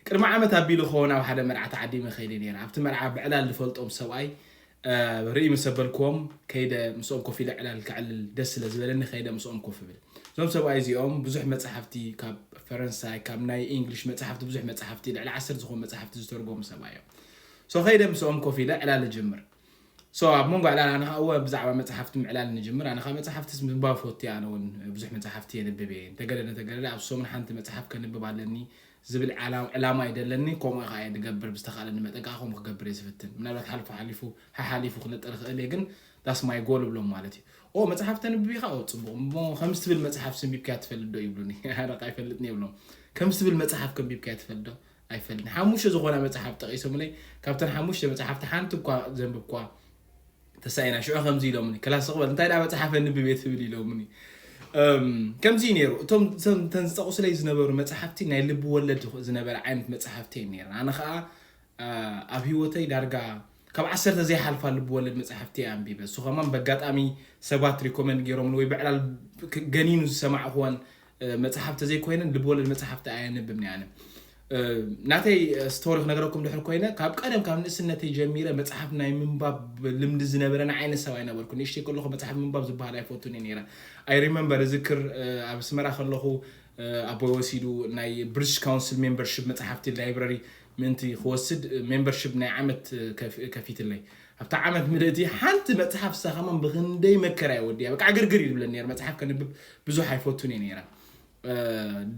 ቅድሚ ዓመት ኣቢሉ ክኸውን ኣብ ሓደ መርዓ ተዓዲመ ከይደ ነይረ። ኣብቲ መርዓ ብዕላል ዝፈልጦም ሰብኣይ ርኢ ምስ ኣበልክዎም ከይደ ምስኦም ኮፍ ኢለ ዕላል ከዕልል ደስ ስለ ዝበለኒ ከይደ ምስኦም ኮፍ እብል። እዞም ሰብኣይ እዚኦም ብዙሕ መፅሓፍቲ ካብ ፈረንሳይ ካብ ናይ ኢንግሊሽ መፅሓፍቲ ብዙሕ መፅሓፍቲ ልዕሊ ዓሰርተ ዝኾኑ መፅሓፍቲ ዝተርጎሙ ሰብኣይ እዮም። ሶ ከይደ ምስኦም ኮፍ ኢለ ዕላል እጅምር። ሶ ኣብ መንጎ ዕላል ኣነ ከዓ እወ ብዛዕባ መፅሓፍቲ ምዕላል ንጅምር። ኣነ ከዓ መፅሓፍቲ ምንባብ ፈቱ እየ። ኣነ እውን ብዙሕ መፅሓፍቲ የንብብ እየ። እንተገለ እንተገለ ኣብ ሰሙን ሓንቲ መፅሓፍ ከንብብ ኣለኒ ዝብል ዕላማ እዩ ደለኒ። ከምኡ ከዓ እየ ድገብር። ብዝተኻእለኒ መጠን ከዓ ከምኡ ክገብር እየ ዝፍትን። ምናልባት ሓልፉ ሓሊፉ ሓሓሊፉ ክነጥር ይኽእል እየ፣ ግን that's my goal እብሎም ማለት እዩ። ኦ መፅሓፍ ተንብብ ኢኻ? ኦ ፅቡቕ። እሞ ከምዚ ትብል መፅሓፍ ስንቢብካያ ትፈልጥ ዶ ይብሉኒ። ኣነ ከዓ ኣይፈልጥን እየ እብሎም። ከምዚ ትብል መፅሓፍ ከንቢብካያ ትፈልጥ ዶ? ኣይፈልጥን። ሓሙሽተ ዝኾና መፅሓፍ ጠቒሶምለይ። ካብተን ሓሙሽተ መፅሓፍቲ ሓንቲ እኳ ዘንብብኳ ተሳኢና። ሽዑ ከምዚ ኢሎምኒ፣ ክላስ ቅበል እንታይ ደኣ መፅሓፍ ኣንብብ እየ ትብል ኢሎምኒ። ከምዚ እዩ ነይሩ። እቶም እተን ዝጠቕሱለይ ዝነበሩ መፅሓፍቲ ናይ ልቢ ወለድ ዝነበረ ዓይነት መፅሓፍቲ እየን ነይረን። ኣነ ከዓ ኣብ ህይወተይ ዳርጋ ካብ ዓሰርተ ዘይሓልፋ ልቢ ወለድ መፅሓፍቲ እየ ኣንቢበ። እሱ ከማን በጋጣሚ ሰባት ሪኮመንድ ገይሮምኒ ወይ ብዕላል ገኒኑ ዝሰማዕክወን መፅሓፍ ተዘይኮይነን ልቢ ወለድ መፅሓፍቲ ኣየንብብን እየ ኣነ። ናተይ ስቶሪ ክነግረኩም ድሕር ኮይነ ካብ ቀደም ካብ ንእስነተይ ጀሚረ መፅሓፍ ናይ ምንባብ ልምዲ ዝነበረ ዓይነት ሰብ ኣይነበርኩ። ንእሽተይ ከለኹ መፅሓፍ ምንባብ ዝበሃል ኣይፈቱን እየ ነይረ። I remember እዝክር ኣብ ኣስመራ ከለኹ ኣቦይ ወሲዱ ናይ ብሪቲሽ ካውንስል ሜምበርሽፕ መፅሓፍቲ ላይብረሪ ምእንቲ ክወስድ ሜምበርሽፕ ናይ ዓመት ከፊትለይ። ኣብታ ዓመት ምልእቲ ሓንቲ መፅሓፍ ሳኸማን ብክንደይ መከራ ይወድያ በቃ ግርግር እዩ ዝብለኒ ነይሩ። መፅሓፍ ከንብብ ብዙሕ ኣይፈቱን እየ ነይረ።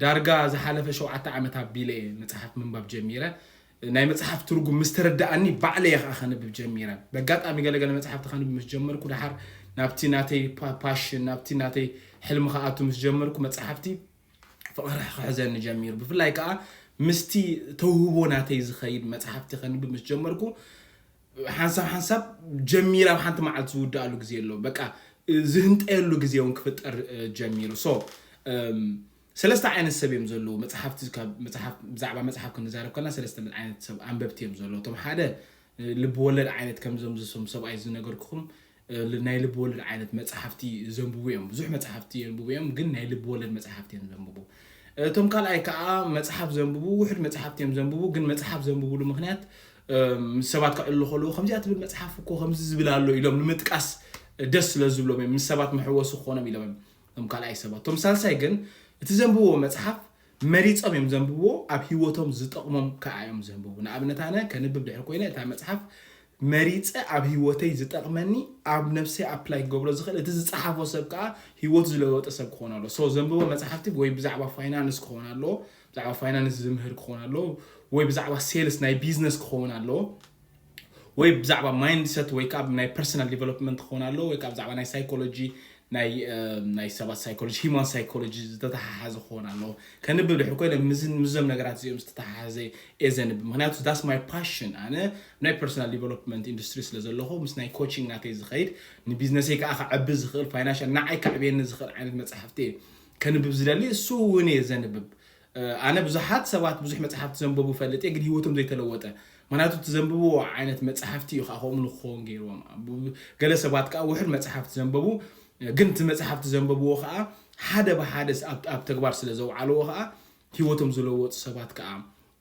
ዳርጋ ዝሓለፈ ሸውዓተ ዓመት ኣቢለ እየ መፅሓፍ ምንባብ ጀሚረ። ናይ መፅሓፍ ትርጉም ምስ ተረዳኣኒ ባዕለ እየ ከዓ ከንብብ ጀሚረ። በጋጣሚ ገለገለ መፅሓፍቲ ከንብብ ምስ ጀመርኩ ደሓር ናብቲ ናተይ ፓሽን ናብቲ ናተይ ሕልሚ ከኣቱ ምስ ጀመርኩ መፅሓፍቲ ፍቕሪ ክሕዘኒ ጀሚሩ። ብፍላይ ከዓ ምስቲ ተውህቦ ናተይ ዝኸይድ መፅሓፍቲ ከንብብ ምስ ጀመርኩ ሓንሳብ ሓንሳብ ጀሚረ ኣብ ሓንቲ መዓልቲ ዝውድኣሉ ግዜ ኣሎ። በቃ ዝህንጠየሉ ግዜ እውን ክፍጠር ጀሚሩ። ሶ ሰለስተ ዓይነት ሰብ እዮም ዘለዉ። መፅሓፍቲ ብዛዕባ መፅሓፍ ክንዛረብ ከለና ሰለስተ ዓይነት ሰብ ኣንበብቲ እዮም ዘለዉ። እቶም ሓደ ልቢ ወለድ ዓይነት ከምዞም ዝሶም ሰብኣይ ዝነገርኩኹም ናይ ልቢ ወለድ ዓይነት መፅሓፍቲ ዘንብቡ እዮም። ብዙሕ መፅሓፍቲ የንብቡ እዮም፣ ግን ናይ ልቢ ወለድ መፅሓፍቲ እዮም ዘንብቡ። እቶም ካልኣይ ከዓ መፅሓፍ ዘንብቡ ውሕድ መፅሓፍቲ እዮም ዘንብቡ፣ ግን መፅሓፍ ዘንብቡሉ ምክንያት ምስ ሰባት ክዕልሉ ከለዉ ከምዚኣ ትብል መፅሓፍ እኮ ከምዚ ዝብል ኣሎ ኢሎም ንምጥቃስ ደስ ስለ ዝብሎም እዮም። ምስ ሰባት መሕወሲ ክኾኖም ኢሎም እዮም እቶም ካልኣይ ሰባት። እቶም ሳልሳይ ግን እቲ ዘንብብዎ መፅሓፍ መሪፆም እዮም ዘንብብዎ፣ ኣብ ህይወቶም ዝጠቕሞም ከዓ እዮም ዘንብቡ። ንኣብነት ኣነ ከንብብ ድሕር ኮይነ እታ መፅሓፍ መሪፀ ኣብ ህይወተይ ዝጠቕመኒ ኣብ ነብሰይ ኣፕላይ ክገብሮ ዝኽእል እቲ ዝፀሓፎ ሰብ ከዓ ህይወቱ ዝለወጠ ሰብ ክኾን ኣሎ። ሶ ዘንብቦ መፅሓፍቲ ወይ ብዛዕባ ፋይናንስ ክኾን ኣለዎ፣ ብዛዕባ ፋይናንስ ዝምህር ክኾን ኣለዎ፣ ወይ ብዛዕባ ሴልስ ናይ ቢዝነስ ክኸውን ኣለዎ፣ ወይ ብዛዕባ ማይንድሰት ወይ ከዓ ናይ ፐርሰናል ዲቨሎፕመንት ክኾን ኣለዎ፣ ወይ ከዓ ብዛዕባ ናይ ሳይኮሎጂ ናይ ናይ ሰባት ሳይኮሎጂ ሂማን ሳይኮሎጂ ዝተተሓሓዘ ክኾን ኣለዎ። ከንብብ ድሕር ኮይነ ምስዞም ነገራት እዚኦም ዝተተሓሓዘ እየ ዘንብብ። ምክንያቱ that's my passion። ኣነ ናይ ፐርሰናል ዲቨሎፕመንት ኢንዱስትሪ ስለ ዘለኹ ምስ ናይ ኮቺንግ ናተይ ዝኸይድ ንቢዝነሰይ ከዓ ከዕቢ ዝኽእል ፋይናንሻል ንዓይ ከዕብየኒ ዝኽእል ዓይነት መፅሓፍቲ እየ ከንብብ ዝደሊ። እሱ እውን እየ ዘንብብ። ኣነ ብዙሓት ሰባት ብዙሕ መፅሓፍቲ ዘንበቡ ፈልጥ እየ፣ ግን ህይወቶም ዘይተለወጠ። ምክንያቱ እቲ ዘንብብዎ ዓይነት መፅሓፍቲ እዩ ከዓ ከምኡ ንክኸውን ገይርዎም። ገለ ሰባት ከዓ ውሕድ መፅሓፍቲ ዘንበቡ፣ ግን እቲ መፅሓፍቲ ዘንበብዎ ከዓ ሓደ ብሓደ ኣብ ተግባር ስለ ዘውዓልዎ ከዓ ህይወቶም ዝለወጡ ሰባት ከዓ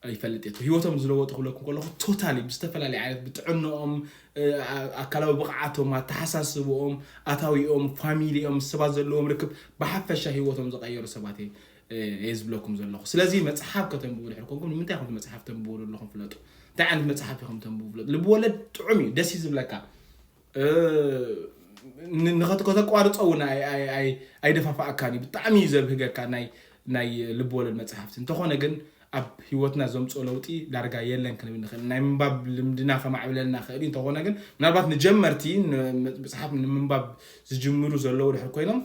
ይፈልጥ እየ። ህይወቶም ዝለወጡ ክብለኩም ከለኹ ቶታሊ ብዝተፈላለየ ዓይነት ብጥዕንኦም፣ ኣካላዊ ብቕዓቶም፣ ኣተሓሳስብኦም፣ ኣታዊኦም፣ ፋሚሊኦም፣ ሰባት ዘለዎም ርክብ ብሓፈሻ ህይወቶም ዝቐየሩ ሰባት እየ ዝብለኩም ዘለኹ። ስለዚ መፅሓፍ ከተንብቡ ድሕር ኮንኩም ንምንታይ ኢኹም መፅሓፍ ተንብቡ ዘለኹም ፍለጡ። እንታይ ዓይነት መፅሓፍ ኢኹም ተንብቡ ፍለጡ። ልብወለድ ጥዑም እዩ፣ ደስ እዩ ዝብለካ። ከተቋርፆ እውን ኣይደፋፍኣካን እዩ። ብጣዕሚ እዩ ዘብህገካ ናይ ልብወለድ መፅሓፍቲ። እንተኾነ ግን ኣብ ህይወትና ዘምፅኦ ለውጢ ዳርጋ የለን ክንብል ንኽእል። ናይ ምንባብ ልምድና ከማዕብለልና ክእል እዩ። እንተኾነ ግን ምናልባት ንጀመርቲ መፅሓፍ ንምንባብ ዝጅምሩ ዘለዉ ድሕር ኮይኖም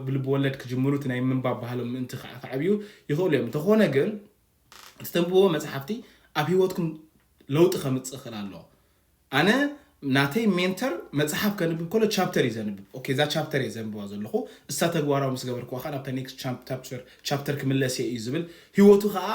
ብልብ ወለድ ክጅምሩ እቲ ናይ ምንባብ ባህሎም ምእንቲ ከዕብዩ ይኽእሉ እዮም። እንተኾነ ግን እቲ ተንብቦ መፅሓፍቲ ኣብ ህይወትኩም ለውጢ ከምፅእ ይኽእል ኣለዎ። ኣነ ናተይ ሜንተር መፅሓፍ ከንብብ ከሎ ቻፕተር እዩ ዘንብብ። ኦኬ፣ እዛ ቻፕተር እየ ዘንብባ ዘለኹ። እሳ ተግባራዊ ምስ ገበርክዋ ከዓ ናብታ ኔክስት ቻፕተር ክምለስ እየ እዩ ዝብል። ህይወቱ ከዓ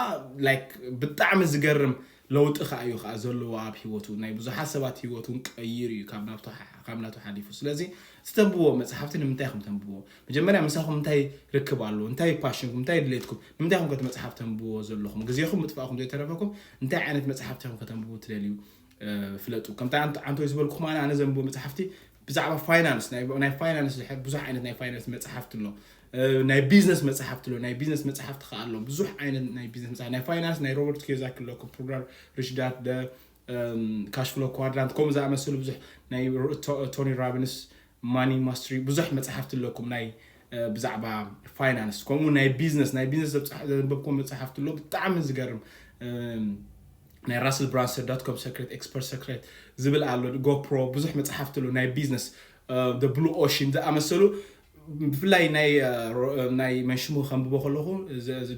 ላይክ ብጣዕሚ ዝገርም ለውጢ ከዓ እዩ ከዓ ዘለዎ ኣብ ህይወቱ። ናይ ብዙሓት ሰባት ህይወት እውን ቀይሩ እዩ ካብ ናቱ ሓ- ካብ ናቱ ሓሊፉ። ስለዚ ዝተንብዎ መፅሓፍቲ ንምንታይ ኢኹም ተንብዎ? መጀመርያ ምሳኹም እንታይ ርክብ ኣለዎ? እንታይ ፓሽንኩም? እንታይ ድሌትኩም? ንምንታይ ኢኹም ከቲ መፅሓፍ ተንብዎ ዘለኹም? ግዜኹም ምጥፋእኩም ዘይተረፈኩም እንታይ ዓይነት መፅሓፍቲ ኢኹም ከተንብቡ ትደልዩ? እ፣ ፍለጡ። ከምታ ኣንተ- ኣንቶይ ዝበልኩኹም ኣነ ኣነ ዘንብቦ መፅሓፍቲ ብዛዕባ ፋይናንስ ናይ ናይ ፋይናንስ ዝሕር ብዙሕ ዓይነት ናይ ፋይናንስ መፅሓፍቲ ኣሎ። እ፣ ናይ ቢዝነስ መፅሓፍቲ ኣሎ። ናይ ቢዝነስ መፅሓፍቲ ከዓ ኣሎ። ብዙሕ ዓይነት ናይ ቢዝነስ መፅሓፍቲ ናይ ፋይናንስ ናይ ሮበርት ኪዮሳኪ ኣሎ። ፕሮግራም ሪች ዳድ ካሽ ፍሎ ኳድራንት ከምኡ ዝኣመሰሉ ብዙሕ ናይ ሮ- ቶ- ቶኒ ራቢንስ ማኒ ማስትሪ ብዙሕ መፅሓፍቲ ኣለኩም ናይ እ፣ ብዛዕባ ፋይናንስ ከምኡ ናይ ቢዝነስ ናይ ቢዝነስ ዘብፃሕ- ዘንበብኩም መፅሓፍቲ ኣሎ። ብጣዕሚ ዝገርም እ፣ ናይ ራስል ብራንሰን ዶት ኮም ሰክሬት ኤክስፐርት ሰክሬት ዝብል ኣሎ። ጎፕሮ ብዙሕ መፅሓፍቲ ኣሎ ናይ ቢዝነስ ብሉ ኦሽን ዝኣመሰሉ ብፍላይ ናይ እ፣ ሮ- እ፣ ናይ መንሽሙ ከንብቦ ከለኹ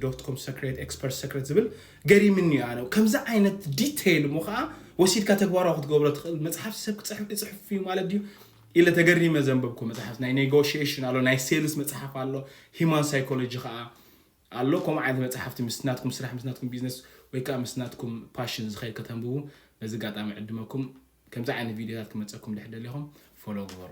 ዶት ኮም ሰክሬት ኤክስፐርት ሰክሬት ዝብል ገሪምኒ እዩ። ኣነ ከምዚ ዓይነት ዲቴይል እሞ ከዓ ወሲድካ ተግባራዊ ክትገብሮ ትኽእል መፅሓፍ ሰብ ክፅሕፍ ክፅሕፍ እዩ ማለት ድዩ ኢለ ተገሪመ ዘንበብኩ መፅሓፍ ናይ ኔጎሽሽን ኣሎ፣ ናይ ሴልስ መፅሓፍ ኣሎ፣ ሂማን ሳይኮሎጂ ከዓ ኣሎ። ከምኡ ዓይነት መፅሓፍቲ ምስ ናትኩም ስራሕ ምስ ናትኩም ቢዝነስ ወይ ከዓ ምስ ናትኩም ፓሽን ዝኸይድ ከተንብቡ ነዚ ኣጋጣሚ ዕድመኩም። ከምዚ ዓይነት ቪዲዮታት ክመፀኩም ድሕር ደሊኹም ፎሎ ግበሩ።